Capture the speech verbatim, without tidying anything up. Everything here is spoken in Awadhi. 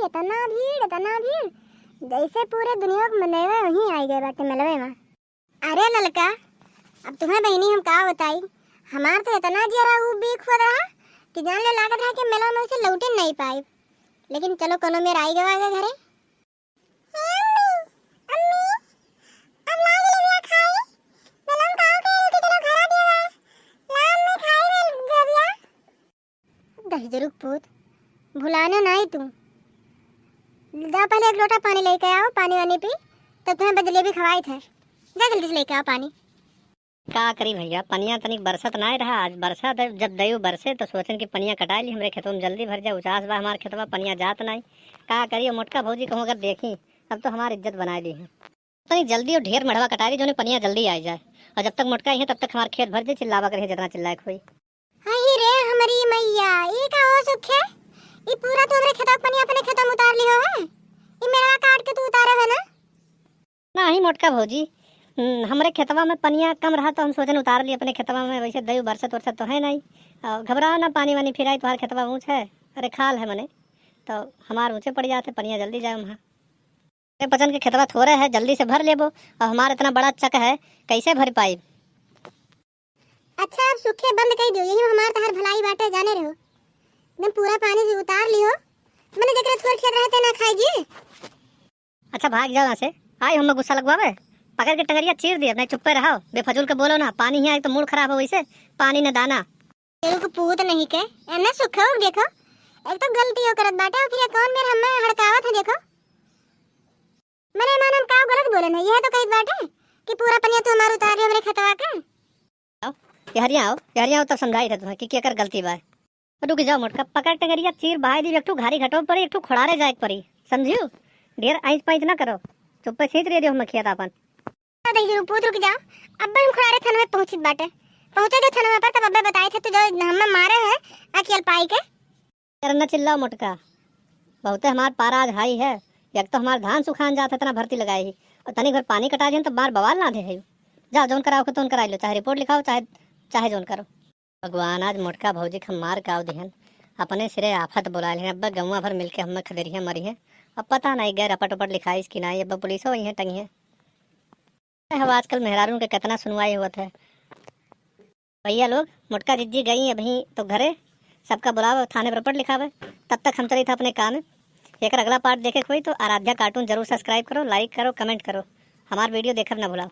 इतना भीड़, इतना भीड़, जैसे पूरे दुनिया के मनई वहीं आइ गए बाटे मेलवे में। अरे ललका, अब तुम्हें बहिनी हम का बताई, हमार तो इतना जियरा उबीक हो रहा कि जान ले लागत रहा कि मेला में से लौटे नहीं पाई। लेकिन चलो कोनो मेर आइ गवा घरे। ए अम्मी, अम्मी, अब ला जलेबिया खाई। मेला में का कहे कि चलो घरा दिया बा। ला अम्मी खाई रे जलेबिया। दहिजरू पूत, भुलाना नाई तू। जा पहले एक लोटा पानी लेके आओ, पानी वानी पी, तब तुम्हें बस जलेबी खवाई थे। जा जल्दी से लेके आओ पानी। का करी भइया, पनिया तनिक बरसत नाई रहा, आज बरसा द-, जब दयू बरसे तो सोचन कि पनिया कटाई ली, हमरे खेतवा में जल्दी भर जाए, उचास बा हमार खेतवा, पनिया जात नाई। का करी, मोटका भौजी कहूँ अगर देखी, तब तो हमार इज्जत बनाए ली है। तनिक जल्दी और ढेर मढ़वा कटाई ली, जोने पनिया जल्दी आइ जाए, और जब तक मोटका आई है तब तक हमार खेत भर जाए, चिल्लावा करी जितना चिल्लाए के होई। हाय रे हमरी मैया, ई का हो सुखे? ई पूरा तो हमरे खेतवा के पनिया अपने खेतवा में उतार लिहो है। ई मेरवा काट के तू उतारे है ना? नाही मोटका भौजी, हम्म, हमरे खेतवा में पनिया कम रहा तो हम सोचन उतार ली अपने खेतवा में, वैसे दयू बरसत वरसत तो है नहीं। और घबराओ ना, पानी वानी फिराई, तुम्हार खेतवा ऊँच है, अरे खाल है मने, तो हमार ऊँचे पड़ जाते, पनिया जल्दी जाए वहाँ। अरे पचन के खेतवा थोड़े है, जल्दी से भर लेबो, और हमार इतना बड़ा चक है, कैसे भर पाई? अच्छा, अब सूखे बंद कर दियो, यही में हमार तहार भलाई बाटे, जाने रहो। एकदम पूरा पानी से उतार लियो, मने जेकरे थोड़ खेत रहते ना खाई जी। अच्छा, भाग जाओ यहाँ से, आई हमें गुस्सा लगवावे, पकड़ के टंगरिया चीर दिए, नहीं चुप्पे रहो, बेफजूल के बोलो ना, पानी ही आए तो मूड खराब हो, वैसे पानी न दाना। केहू के पूत नहीं के, एने सुखे हो, देखो, एक तो गलती हो करत बाटे, और फिर कौन मेर हमें हड़कावत है, देखो। मने मान हम का गलत बोलन है, यह तो कहित बाटे कि पूरा पनिया तू हमार उतार लियो हमरे खेतवा के। आओ, यहरिया आओ, यहरिया आओ, तब समझाई थे तुम्हें कि केकर गलती बा। रुक जाओ मोटका, पकड़ टंगरिया चीर बहाई दी, एक ठू घारी घटो पड़ी, एक ठू खोड़ारे जाए के पड़ी, समझियो? ढेर आइंच पाइंच ना करो, चुप्पे सींच रहे दियो हम खेत आपन। दहिजरू पूत रुक जाओ, अब्बे हम खोड़ारे थनवे पहुँचित बाटे, पहुँचे दो थनवा पर, तब अब्बे बताई थे तू जो हमें मारे है अकियल पाई के। अरे न चिल्लाओ मोटका, बहुते हमार पारा आज हाई है। एक तो हमार धान सुखान जात है, इतना भर्ती लगाई ही, और तनिक भर पानी कटा दिहन तो मार बवाल लाधे है। जाओ जौन कराओ के तौन कराई लो, चाहे रिपोर्ट लिखाओ, चाहे, चाहे जौन करो। भगवान, आज मोटका भौजी के हम मार काव दिहन, अपने सिरे आफत बोला लेहन। अब गौवा भर मिलके हमें खदेरिया मरी है। अब पता नहीं गैर रपट उपट लिखाइस कि नहीं, अब पुलिसो वही है टंगी है। अब आजकल मेहरारून के कितना सुनवाई होत है। भैया लोग, मोटका जिज्जी गई अभी तो घरे, सबका बुलावे थाने पर रपट लिखावे। तब तक हम चली था अपने काम में। एक अगला पार्ट देखे के होई तो आराध्या कार्टून जरूर सब्सक्राइब करो, लाइक करो, कमेंट करो, हमार वीडियो देखब ना भुलाओ।